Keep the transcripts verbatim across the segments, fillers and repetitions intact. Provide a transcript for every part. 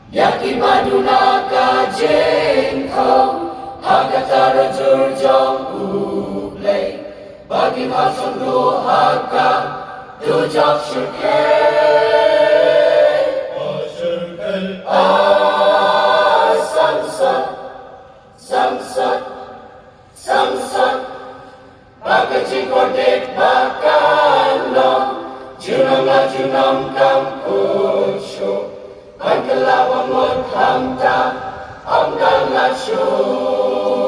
Ïa ki ba duna ka jingthmu ha ka tarajur jong U Blei, ba kin hap shong duh ha ka dujok shyrkhei. Shyrkhei. Ah, sangsot, sangsot, sangsot. Ba ka jingkordit ba kan long, junom la junom kan kut shuh. Ban kylla ba mut hangta, ym don lad shuh.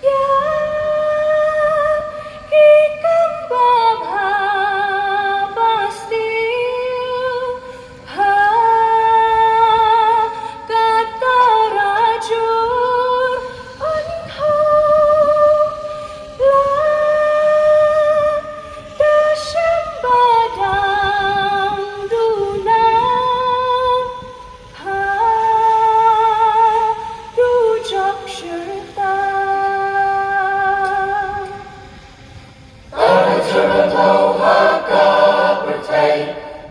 Ïa ki kam babha ba sniew ha ka tarajur, un thaw la da shem ba dang duna ha dujok shyrkhei. Tarajur un thaw ha ka pyrthei,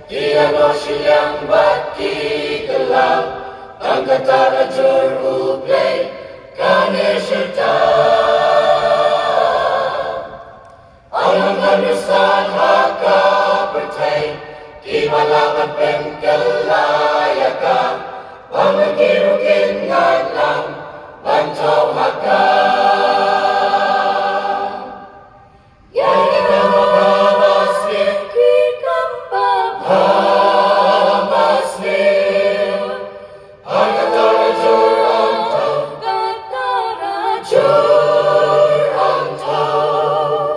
ki ïaroh shiliang bad ki kylla, tang ka tarajur U Blei kan ïashai. Alang kan ïasah ha ka pyrthei, ki ba lah ban pynkylla ïa ka, ba ma ki ruh kin ngat lang ban thaw ha ka. Ïa ki kam babha ba sniew, ki kam babha ba sniew. Ha ka tarajur un thaw, ka tarajur un thaw.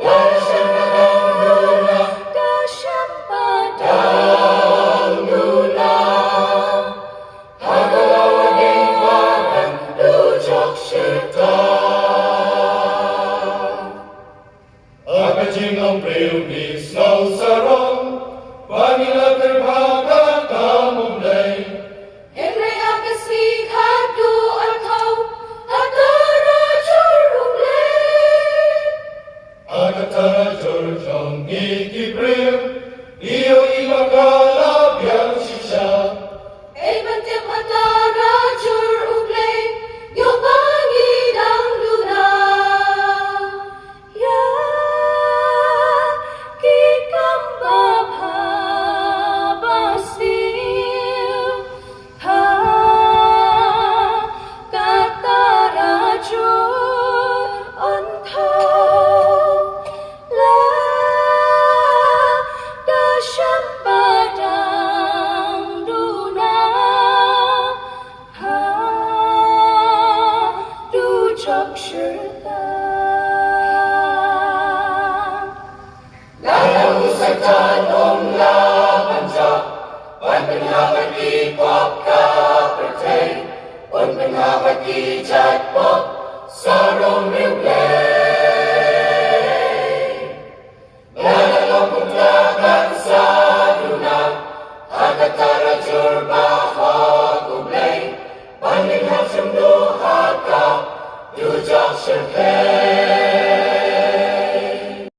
La da shem ba dang duna, da shem ba dang duna. Ha ka lawei ding ba dang dujok shyrkhei. Ha ka jinglong briew ngi sngew sarong, ba ngi la kyrpad ha ka kam U Blei. Hynrei ha ka sngi khadduh un thaw ha tarajur U Blei. Ha ka tarajur jong ngi ki briew, ngi ïohi ba ka la biang shisha. Ei ban tip ha tarajur U Blei, ïoh ba ngi dang duna. Ïa ki kam babha ba sniew ha ka tarajur un thaw, la da shem ba dang duna ha dujok shyrkhei. Lada u Satan um lah ban jah, ban pynhap ïa ki pop ka pyrthei, un pynhap ïa ki jait pop sarong riewblei.